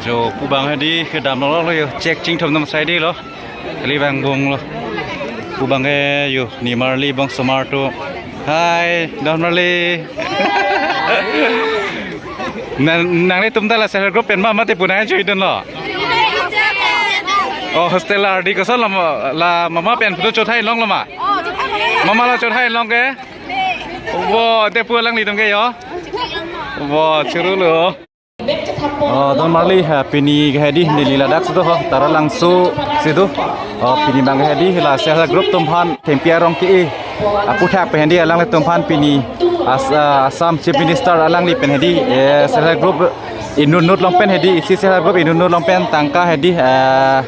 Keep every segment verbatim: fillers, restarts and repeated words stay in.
Jo, pu abang hedi kedam lo lo yo, check chingthum nam sai dei lo. Kali abang bong lo. Pu abang ke yo, nimarli bong somar atum. Hai, donmarli. Nang, nanglitum ta la self help group pen ma mate pu nangchui dunlo. Oh, hostel ardi koson la ma, la mama pen photo chot hai long lo ma. Mama la chot hai long ke. Wo, te pu alanglitum ke yo. Wo, churu lo. Oh, donmarli ha, pini ke hedi neli ladak si do ho, Taralangso si do. Oh, pini abang ke hedi la self help group atum aphan thengpi arong ke-e aphuthak pen hedi alanglitum aphan pini As-, ah, Assam Chief Minister alangli pen hedi, eh, self help group inut inut along pen hedi, isi self help group inut inut along pen tangka hedi, eh,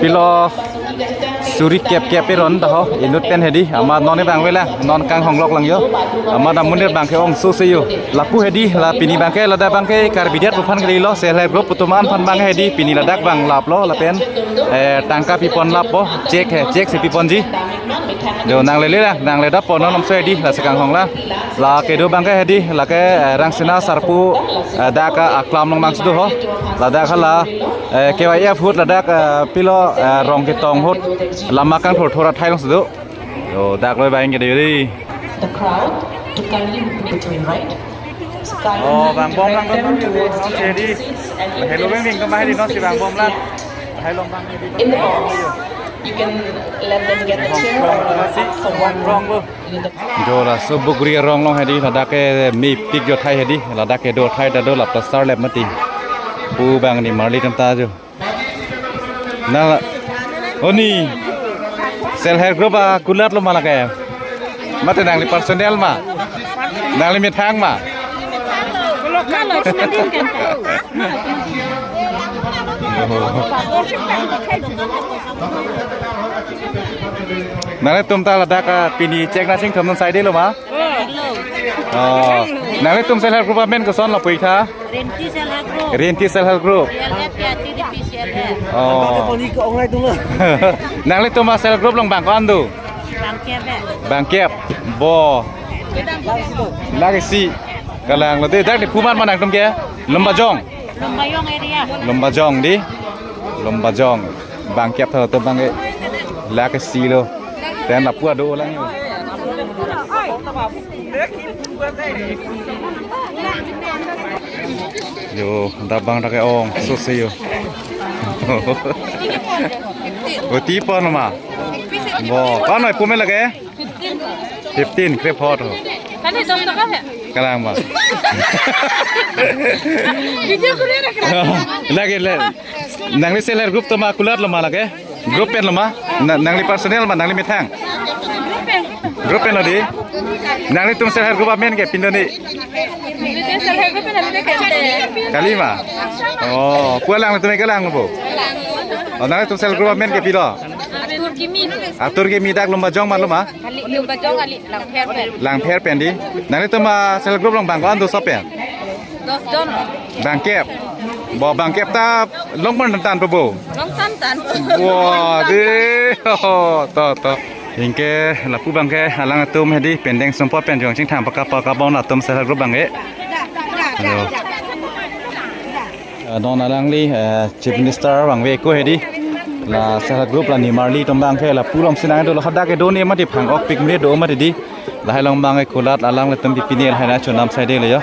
pilo suri kep kep eron ta ho, inut pen hedi, amat non abang avelang, non kanghong lok lang yo. Amat amonit abang ke ongso se yo. Lapu hedi, la pini abang ke, ladak abang ke Karbi Diat aphan kalilo, self help group atum an aphan abang hedi, pini ladak abang lap lo, lapen, eh, tangka pipon lap po, check he, check si piponji. Jo, nangle le lang, nangle dap po non ongso hedi, la sekanghong la. La kedo abang ke hedi, la ke, eh, Rangsina Sarpo, eh, dak aklam along abang si do ho. Ladak hala, eh, K Y F ahut ladak, eh, pilo, eh, rong ketong ahut lama kangthur thur athai along si do. Yo, dak lo abang ke dei. The crowd to kindly move between, right? So kindly Oh, move abang bom lang directly towards the empty seats and if Hello, there is bang, bang, still bang, hedi, no, si space abang bom lang. left Hai long abang hedi. in the box, you can let them get the chair or up for one. Rong lo. Jo, laso Bugri arong along hedi, ladak ke mepik jo athai hedi, ladak kedo athai ta do, la plaster lap mati. Pu abang nimarli atum ta jo. Na la, oni, self help group akulat lo ma la ke. Mate nangli personal ma. Nangli methang ma. Nanglitum ta ladak, ah, pini check nangchingthum non sai dei lo ma? Oh, nanglitum self help group amen koson lo pu-i tha? Renti self help group. Renti self help group. C L F ya, T D P C L F. Oh. Tony ko ongai tung lo. Nanglitum a self help group along abang ko-an do? Bangkep ya. Bangkep. Bo. Lake isi. Kalang lo dei, dak dei phuman ma nangtum ke? Lumbajong. Lumbajong area. Lumbajong dei. Lumbajong. Bangkep tha latum abang ke. Lake isi lo. Ten lapu ado lang yo. Yo, dak abang dak ke ongso se yo. Oti pon ma. Bo, ko-an noi pu me lake? Fifteen, krep hot ho. Kan itu apa kan ya? Kalang ma. Video kuliah dah kira. Lake le. Nangli self help group atum akulat lo ma lake? Group pen lo ma? Na-, nangli personal ma, nangli methang? Group pen lo dei? Nanglitum self help group amen ke pin do ni? Itu self help group pen ada kan? Kali ma? Oh, pu alanglitum ke lang lo bo? Oh, nanglitum self help group amen ke pin do? Atur Kimi. Atur Kimi dak Lumbajong ma lo ma? Kali Lumbajong kali Langpher pen. Langpher pen dei. Nanglitum a self help group along abang ko-an do sopen? Dos jon. Bangkep. Bo bangkep ta longpon tan po bo. Longpon tan. Wah, dei. Oh, to, to. Anke lapu abang ke alangtum hedi pendeng sumpot pen jong chingthang pakap pakap abang latum self help group abang ke. Hello. Eh, non alangli, eh, Chief Minister vangve ko hedi. La self help group la nimarli atum abang ke lapu along si nang do lo, hadak kedo ni mati phang-ok pik me do mati dei. Lahai along abang ke kulat alanglitum pipine lahai nangchonam sai dei lo yo.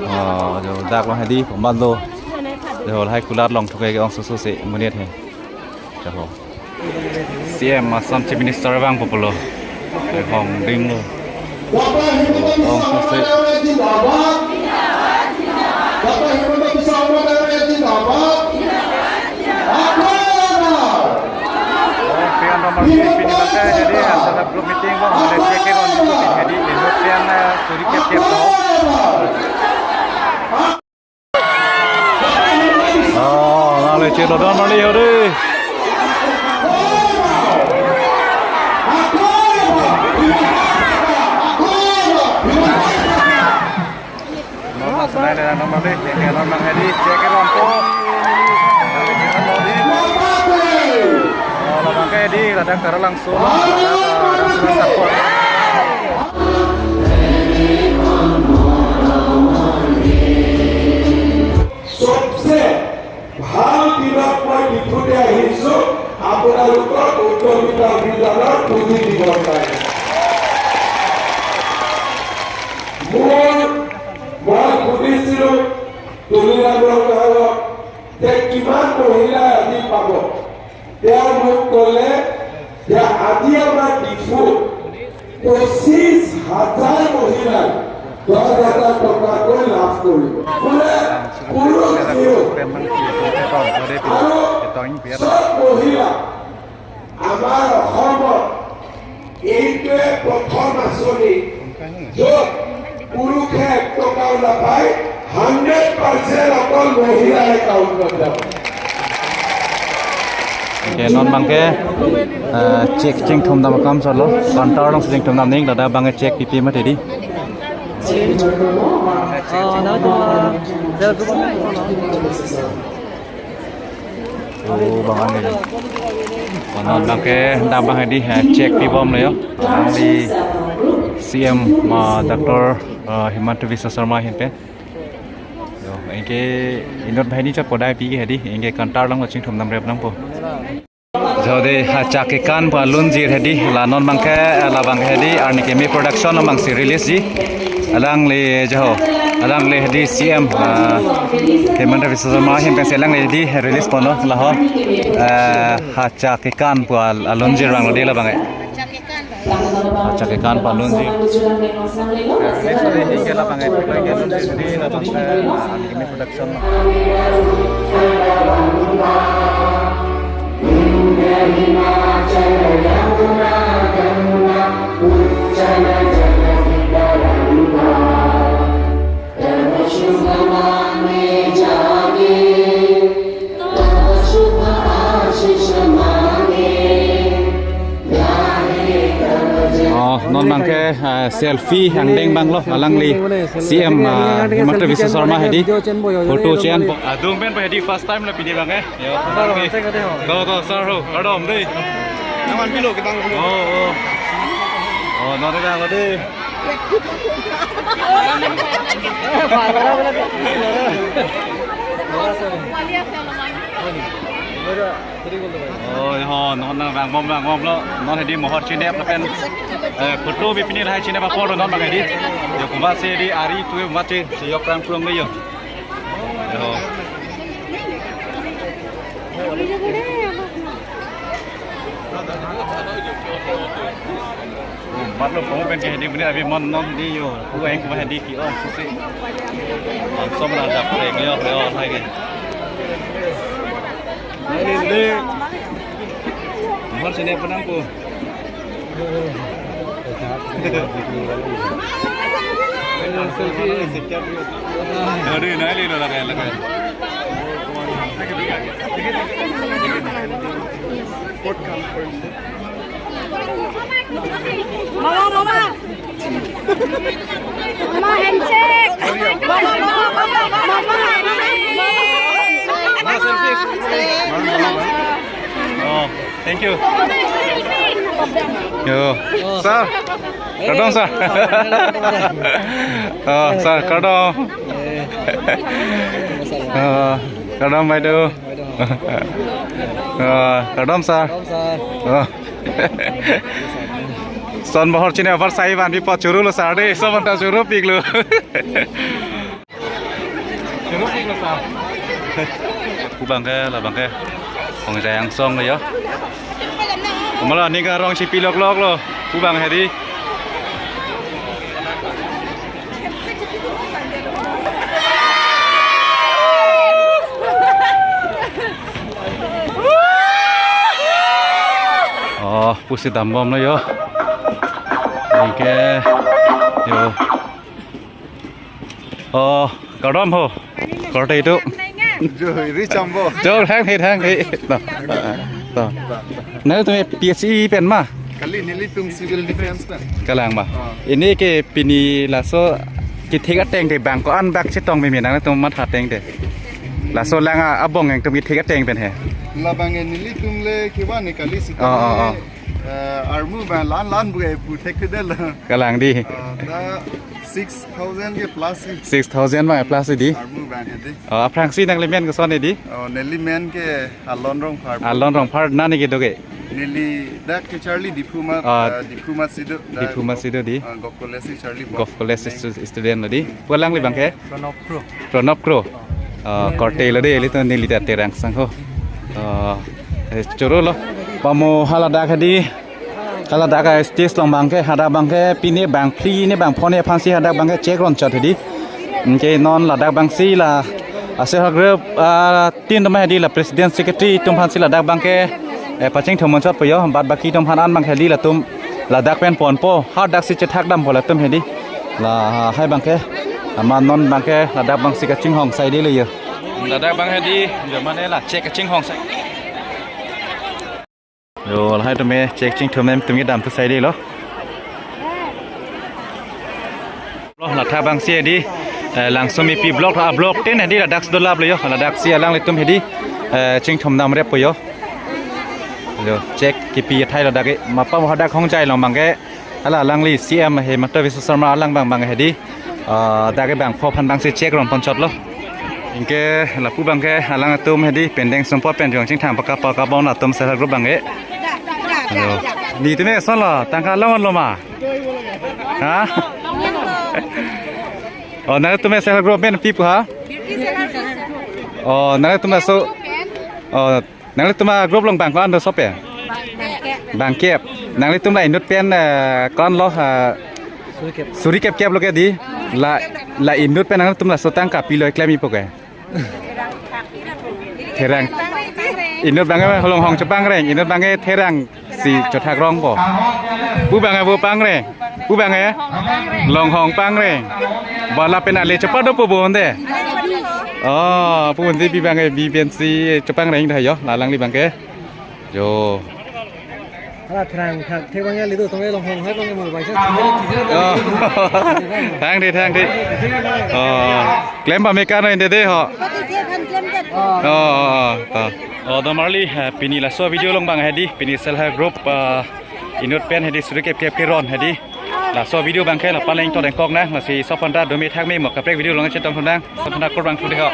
Oh, jo dak lo hedi, pemban lo. Jo lahai kulat longthu ke ongso so se monit he. Jo ho. C M Assam Chief Minister vangpo pulo. Hong ding lo. Ongso se. Pian nomor pin pin maka jadi asal group meeting ko, ada check on itu pin jadi inut pian, eh, suri kep kep to. Oh, nale chelo donmarli hodi. Nomor senai dan nomor deh, yang nomor hedi, check on po. Oh, nomor ke hedi, ladak Taralangso, ladak, eh, Rangsina Sarpo. যে ভাল দিনত মই ডিফুতে আহিছো, আপোনালোকক উদ্যমিতা অভিযানৰ পুঁজি দিবৰ কাৰণে। মোৰ, মই সুধিছিলো তুলিৰাম ৰংহাঙক যে কিমান মহিলাই আজি পাব। তেওঁ মোক ক'লে যে আজি আমাৰ ডিফুত পঁচিছ হাজাৰ মহিলাই দহ হাজাৰ টকাকৈ লাভ কৰিব। বোলে পুৰুষ নিয়োগ আৰু চব মহিলা। আমাৰ অসমত এইটোৱে প্ৰথম আঁচনি, য'ত পুৰুষে এক টকাও নাপায়, হাণ্ড্ৰেড পাৰ্চেণ্ট অকল মহিলাৰ একাউণ্টত যাব। Oke, non abangke, eh, check chingthum dam akam solo, counter along chingthum dam ning, ladak abangke check pipi mati di. Oh, bang ani. Oh, non abangke, dam abang di, eh, check pibomlo yo. Alangli C M, ma, Doctor, eh, Himanta Biswa Sarma ahin pen. Yo, anke inut banghini chot podai pi ke hedi, anke counter along chingthum dam rep nangpo. Jodi Hachak Kekan pu alunjir hedi, la non abangke, eh, labang hedi, arni keme production labangsi release ji. Alangli jo, alangli hedi C M, ah, Himanta Biswa Sarma ahin pensi alangli hedi release ponlo laho. Eh, Hachak Kekan pu al-, alunjir abanglo di labang, eh. Hachak Kekan pu alunjir. Release hedi, hingke labang, eh, hingke alunjir hedi labang, eh, arni keme production. Oh, non abangke, eh, selfie angdeng abanglo, alangli C M, ah, Himanta Biswa Sarma hedi photo chenpo. Adung pen pa hedi first time la pini abang, eh. Yo. Do, do, sir ho, kardom dei. Naman pilo kita. Oh, oh. Oh, non abang dei. Oh, yo, non, non, vangbom, vangbomlo. Non hedi mohor chinep lapen, eh, photo bi pini lahai chinep apor non abang hedi. Yo, komatsi hedi ari tu mati si yok rang prong yo. Yo. Oh, matlo pong pen ke hedi, bini abi mon non hedi yo. Ku eng ku hedi ke-ong susi. Langsung na dap reng yo, yo, hai ke. Hai, Lili. Mohor chinep nangpo. Aduh, nah, ini lo, lakai, lakai. Mama, mama. Mama, handshake. Mama, mama, mama, mama, handshake. Oh, thank you. Yo, sir. Kardom, sir. Oh, sir, kardom. Oh, kardom, baideo. Oh, kardom, sir. Oh. Son mohor chinep apar sai vanpipo, chorolo sir dei, son ta choropiklo. Chorop iklo sir. Pu abangke, labangke. Hongjai angsong lo yo. Komatlo aning arong si pilok loklo. Pu abang hedi. Oh, pusi dambomlo yo. Anke, yo. Oh, kardom ho. Korte itu. Jo, ri chambo. Jo, hang hit, hang hit. To. To. Nangtum P S C pen ma? Kali, nelitum civil defense pen. Kalang ma? Ah. Pini ke pini laso kethek ateng te bang ko-an bak chetong meme nangtum matha ateng te. Laso lang abong nangtum kethek ateng pen he. Labang nelitum le kevan ne kali si. Oh, oh, oh. Eh, armu abang lan lan bu ai pu thekthedetlo. Kalang di. Eh, ta six thousand ke plus si. Six thousand abang plus di. Armu abang hedi. Oh, aphrangsi nangli men koson hedi? Oh, neli men ke Alon Rongphar. Alon Rongphar nani kedo ke? Neli dak kecharli Diphu ma, Ah. eh, Diphu ma si do. Dak Diphu ma si do di. Ah, Govt College si charli bom. Govt College stu-, student lo di. Pu alangli abang ke? Pranab Kro. Pranab Kro. Ah, korte lo di, ilitum neli ta Terang sangho. Ah, eh, choro lo. Pamo haladak hedi. Haladak a stage along abang ke, hadak abang ke, pine bangphli ne bangphongo aphansi hadak abang ke check ron chot hedi. Anke non ladak abangsi la, ah, self help group, ah, tin atum hedi la president secretary atum aphansi ladak abang ke, eh, pachingthum chotpo jo, bad baki atum aphan an abang hedi latum ladak pen ponpo, hadaksi chethak dampo latum hedi. Lahai abang ke, amat non abang ke, ladak abangsi kachinghong saidelo jo. Ladak abang hedi, jo mane la check kachinghong sai. Jo, lahai atum check chingthum atum kedam thu saidelo. Lo, ladak abangsi hedi, eh, Langsomepi block, a block tin hedi ladak si dolaplo jo, ladaksi alanglitum hedi, eh, chingthum damreppo jo. Jo, check kipi athai ladak ke, mapa hadak Hongjai along abang ke, hala alangli C M Himanta Biswa Sarma alang abang abang hedi, ah, dak ke bangpho aphan abangsi check ron pon chotlo. Anke lapu abang ke alangtum hedi pendeng sumpot pen jong chingthang pakap pakap bom atum self help group abang ke. Ayo. Netum ke kosonlo, tangka longlo ma? Ha? Oh, nangtum self help group men pi pu ha? Oh, nangtum laso. Oh, nanglitum a group along bang ko-an do sope? Bangkep. Bangkep. Nanglitum la inut pen, eh, ko-an lo, eh, suri kep kep lo ke di. La, la inut pen nanglitum laso tangka pilo klem ipo ke? Therang. Inut abang ke Longhong chepangreng, inut abang ke Therang si chethak rongpo. Pu abang ke pu pangreng. Pu abang ke Longhong pangreng. Bala pen ale chepa dopo bonde. Oh, pu bonde pi abang ke bi pensi chepangreng dah jo, la alangli abang ke. Jo. Hala Therang thak thek abang ya lido tong Longhong hai abang ke mo bai sa. Oh. Thang di, thang di. Oh. Klem ba me kan ende de ho. Oh, oh, oh, oh. Oh, damarli, eh, pini laso video along abang hedi, pini self help group, eh, inut pen hedi suri kep kep keron hedi. Laso video abang ke la paling to dengkok na, lasi sopan ta dome thak me mo kaprek video along chetong thunang, sopan ta kurang thudi ho.